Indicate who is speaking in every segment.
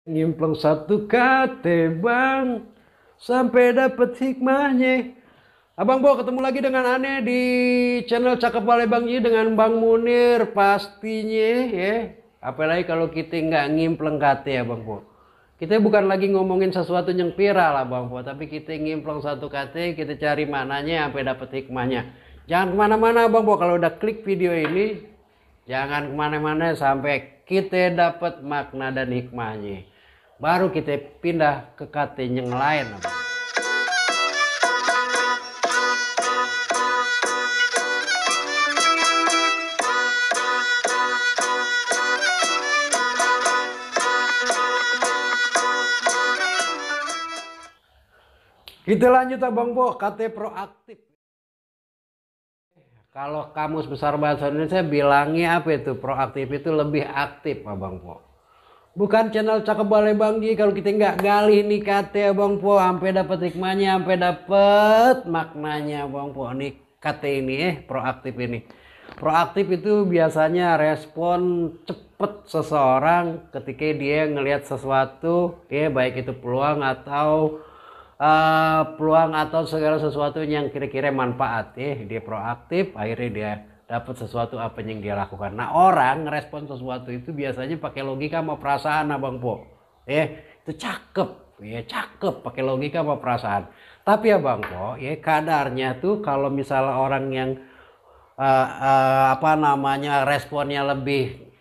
Speaker 1: Nyimplung satu kate bang sampai dapet hikmahnya. Abang Bo ketemu lagi dengan Ane di channel Cakep Balai Bang Yi dengan Bang Munir pastinya ya. Apalagi kalau kita nggak ngimpleng kate ya Bang Bo. Kita bukan lagi ngomongin sesuatu yang viral lah Bang Bo, tapi kita ngimpleng satu kate, kita cari mananya sampai dapet hikmahnya. Jangan kemana-mana Bang Bo, kalau udah klik video ini jangan kemana-mana sampai kita dapat makna dan hikmahnya. Baru kita pindah ke kate yang lain. Kita lanjut Abang Bo, kate proaktif. Kalau kamus besar bahasa Indonesia bilangnya apa itu? Proaktif itu lebih aktif Abang Po. Bukan channel Cakep Balai Bang Ji. Kalau kita nggak gali nih kate Abang Po, sampai dapat hikmahnya, sampai dapat maknanya Abang Po. Nih kate ini proaktif ini. Proaktif itu biasanya respon cepet seseorang ketika dia ngelihat sesuatu, baik itu peluang atau segala sesuatu yang kira-kira manfaat dia proaktif, akhirnya dia dapat sesuatu apa yang dia lakukan. Nah, orang ngerespon sesuatu itu biasanya pakai logika sama perasaan Abang Po. Itu cakep, cakep pakai logika sama perasaan. Tapi Abang Po, kadarnya tuh kalau misalnya orang yang responnya lebih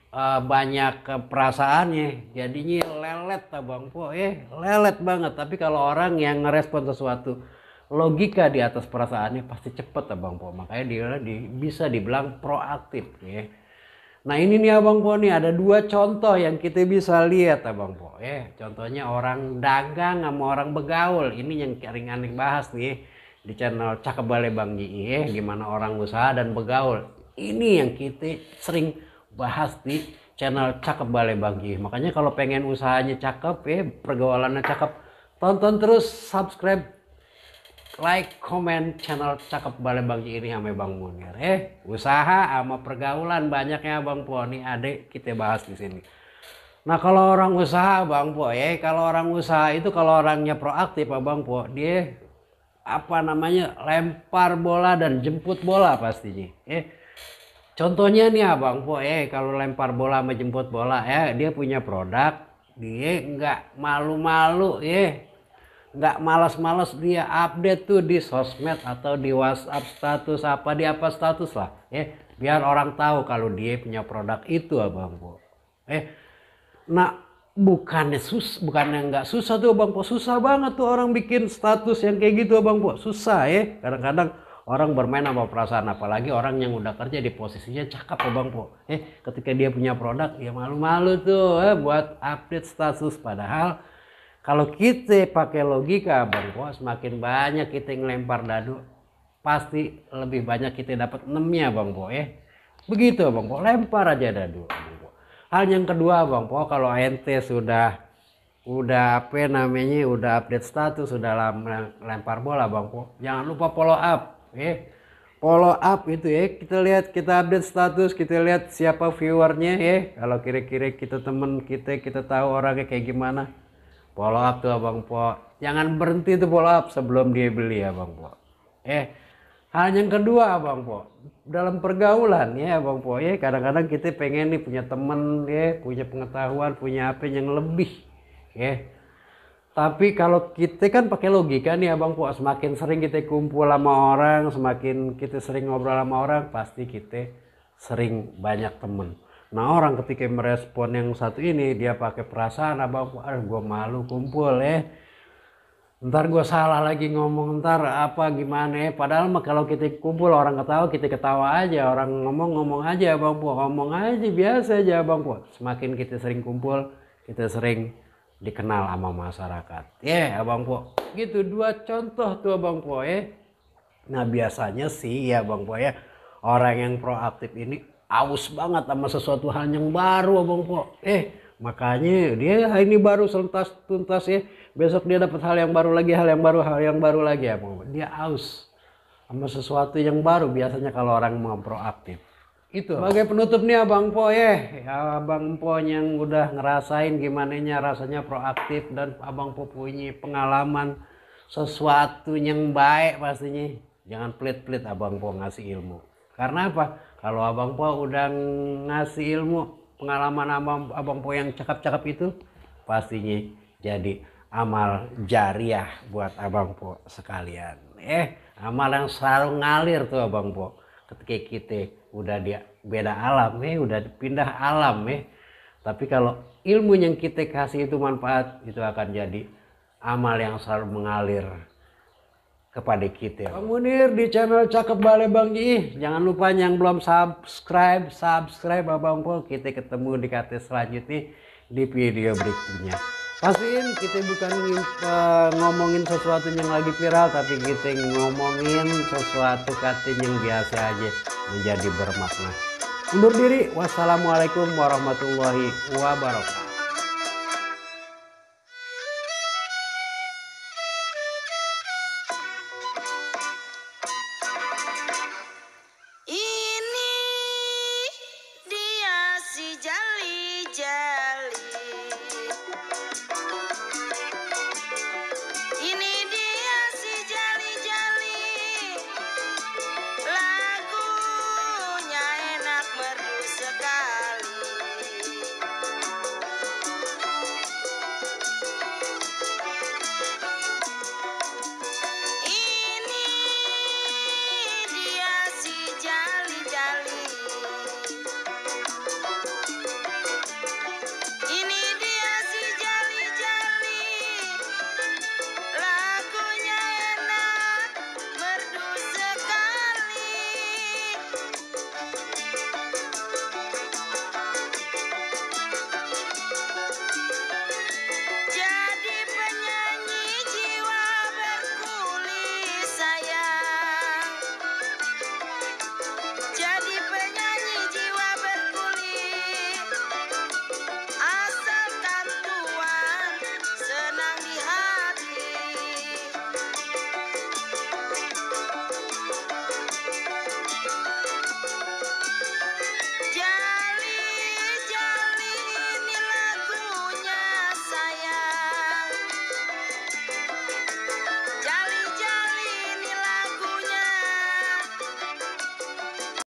Speaker 1: banyak ke perasaannya, jadinya lelet Abang Po, lelet banget. Tapi kalau orang yang ngerespon sesuatu logika di atas perasaannya pasti cepet Abang Po, makanya dia bisa dibilang proaktif Nah ini nih Abang Po nih, ada dua contoh yang kita bisa lihat Abang Po contohnya orang dagang sama orang begaul. Ini yang sering bahas nih di channel Cakep Balai Bang Yi gimana orang usaha dan begaul. Ini yang kita sering bahas di channel Cakep Balai Bang Yi. Makanya kalau pengen usahanya cakep pergaulannya cakep, tonton terus, subscribe, like, comment channel Cakep Balai Bang Yi ini sama Bang Munir usaha sama pergaulan banyaknya Bang Po. Nih adik kita bahas di sini. Nah kalau orang usaha Bang Po kalau orang usaha itu kalau orangnya proaktif Bang Po, dia lempar bola dan jemput bola pastinya contohnya nih Abang Po kalau lempar bola sama jemput bola dia punya produk, dia nggak malu-malu nggak malas-malas, dia update tuh di sosmed atau di WhatsApp status status lah biar orang tahu kalau dia punya produk itu Abang Po. Nah bukannya nggak susah tuh Abang Po, susah banget tuh orang bikin status yang kayak gitu Abang Po, susah kadang-kadang orang bermain sama perasaan, apalagi orang yang udah kerja di posisinya cakep Abang Po ketika dia punya produk ya malu-malu tuh buat update status. Padahal kalau kita pakai logika Abang Po, semakin banyak kita ngelempar dadu pasti lebih banyak kita dapat 6-nya Abang Po begitu Abang Po, lempar aja dadu Abang Po. Hal yang kedua Bang Po, kalau ente udah udah update status, sudah lempar bola Bang Po, jangan lupa follow up follow up itu kita lihat, kita update status, kita lihat siapa viewernya kalau kira-kira kita temen kita tahu orangnya kayak gimana, follow up tuh Bang Po. Jangan berhenti tuh follow up sebelum dia beli ya Bang Po. Hal yang kedua Bang Po, dalam pergaulan Bang Po kadang-kadang kita pengen nih punya temen punya pengetahuan, punya apa yang lebih tapi kalau kita kan pakai logika nih Bang Po, semakin sering kita kumpul sama orang, semakin kita sering ngobrol sama orang, pasti kita sering banyak temen. Nah orang ketika merespon yang satu ini dia pakai perasaan Bang Po, gue malu kumpul ntar gue salah lagi ngomong, ntar apa gimana padahal mah kalau kita kumpul orang ketawa, kita ketawa aja, orang ngomong aja Bang Po, ngomong aja biasa aja Bang Po. Semakin kita sering kumpul, kita sering dikenal sama masyarakat Abang Po. Gitu dua contoh tuh Abang Po Nah biasanya sih Bang Po orang yang proaktif ini aus banget sama sesuatu hal yang baru Abang Po makanya dia ini baru selentas tuntas besok dia dapat hal yang baru lagi, hal yang baru lagi Abang Po. Dia aus sama sesuatu yang baru biasanya kalau orang mau proaktif. Itu sebagai penutup nih Abang Po ya, Abang Po yang udah ngerasain gimana rasanya proaktif dan Abang Po punya pengalaman sesuatu yang baik pastinya. Jangan pelit-pelit Abang Po ngasih ilmu. Karena apa? Kalau Abang Po udah ngasih ilmu, pengalaman Abang Po yang cakep-cakep itu pastinya jadi amal jariah buat Abang Po sekalian. Amal yang selalu ngalir tuh Abang Po. Ketika kita udah dia beda alam udah pindah alam tapi kalau ilmu yang kita kasih itu manfaat, itu akan jadi amal yang selalu mengalir kepada kita. Bang Munir di channel Cakep Bale Bang Ji. Jangan lupa yang belum subscribe Abang Po. Kita ketemu di KT selanjutnya di video berikutnya. Pastiin kita bukan ngomongin sesuatu yang lagi viral, tapi kita ngomongin sesuatu kata yang biasa aja menjadi bermakna. Undur diri. Wassalamualaikum warahmatullahi wabarakatuh.